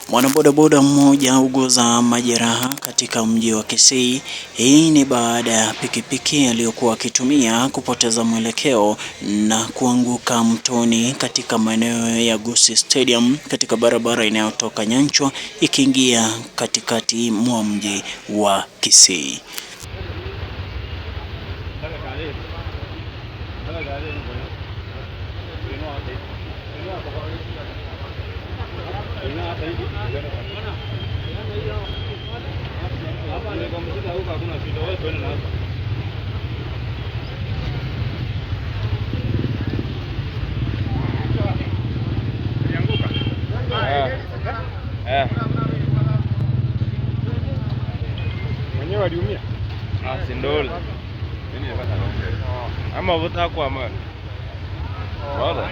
Mwanabodaboda mmoja auguza majeraha katika mji wa Kisii. Hii ni baada ya pikipiki aliyokuwa akitumia kupoteza mwelekeo na kuanguka mtoni katika maeneo ya Gusii Stadium katika barabara inayotoka Nyanchwa ikiingia katikati mwa mji wa Kisii. Mwenyewe aliumia. Ah, sindole. Ama vuta kwa ma. Wala.